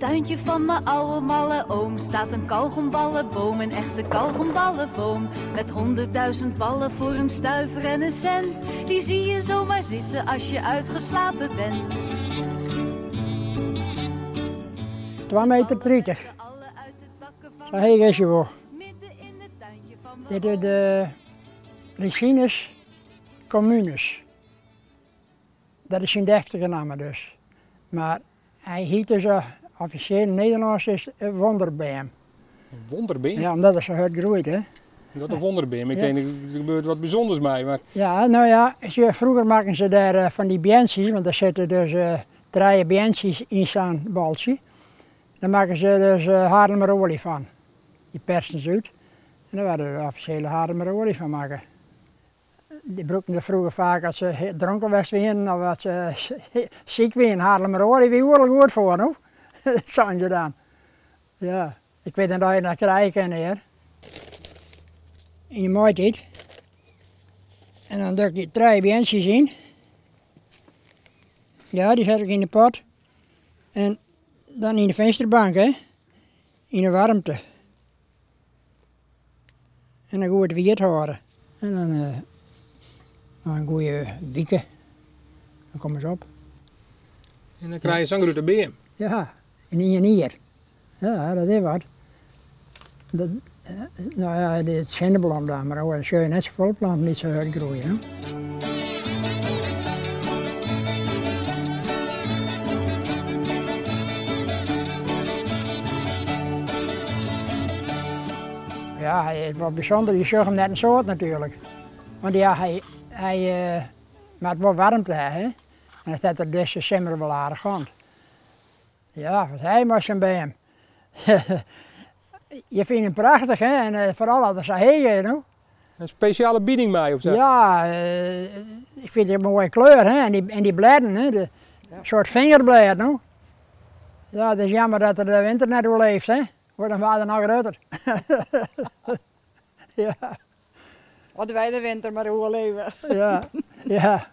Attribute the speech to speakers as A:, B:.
A: tuintje van mijn oude malle oom staat een kauwgomballenboom, een echte kauwgomballenboom. Met 100.000 ballen voor een stuiver en een cent. Die zie je zomaar zitten als je uitgeslapen bent.
B: 2 meter 30. Zo heech is hy wol. Dit is de Ricinus communis. Dat is syn deftige namme dus. Mar hy hiet dus offisjeel yn Nederlânsk is it wonderbeam.
C: In wonderbeam?
B: Ja, omdat er sa hurd groeit, hè.
C: Dat in wonderbeam? Ik tink der gebeurt wat bysûnders mei, mar.
B: Ja, no ja, sjoch, froeger makken se dêr fan dy beantsjes, want der sitte dus trije beantsjes yn sa'n boltsje. Dêr makken se dus Haarlemmeroalje fan. Dy persten se út en dêr waard de offisjele Haarlemmeroalje fan makke. Dy brûkten se froeger faak as se dronken west wienen of as se siik wienen. Haarlemmeroalje wie oeral goed foar, no, seinen se dan. Ja, ik wit net oft je it noch krije kinne hear. Yn de maaitiid. En dan doch ik dy trije beantsjes yn. Ja, dy set ik yn de pot. En dan yn de finsterbank, hè. Yn de waarmte. En dan goed wiet hâlde. En dan nei in goeie wike, dan komme se op.
C: En dan krije je sa'n grutte beam?
B: Ja, yn ien jier. Ja, dat is wat. Dat, no ja, de sinneblom dan, mar oars sjogge je net safolle planten dy't sa hurd groeie. Hè? Ja, hy is wol bysûnder. Je sjogge him net in soad natuerlik. Want ja, hy, hy moat wol waarmte ha, hè. En dat hat er dizze simmer wol aardich hân. Ja, wat ha je mei sa'n beam? Je fine him prachtich, hè, en foaral as er sa heech is, no.
C: In spesjale bining mei of sa?
B: Ja, ik fyn it in moaie kleur, hè, en dy blêden, hè, de soart fingerblêd, no. Ja, it is jammer dat er de winter net oerleeft, hè. Want dan waard er noch grutter. Ja.
D: As wy de winter mar oerleve.
B: Ja, ja.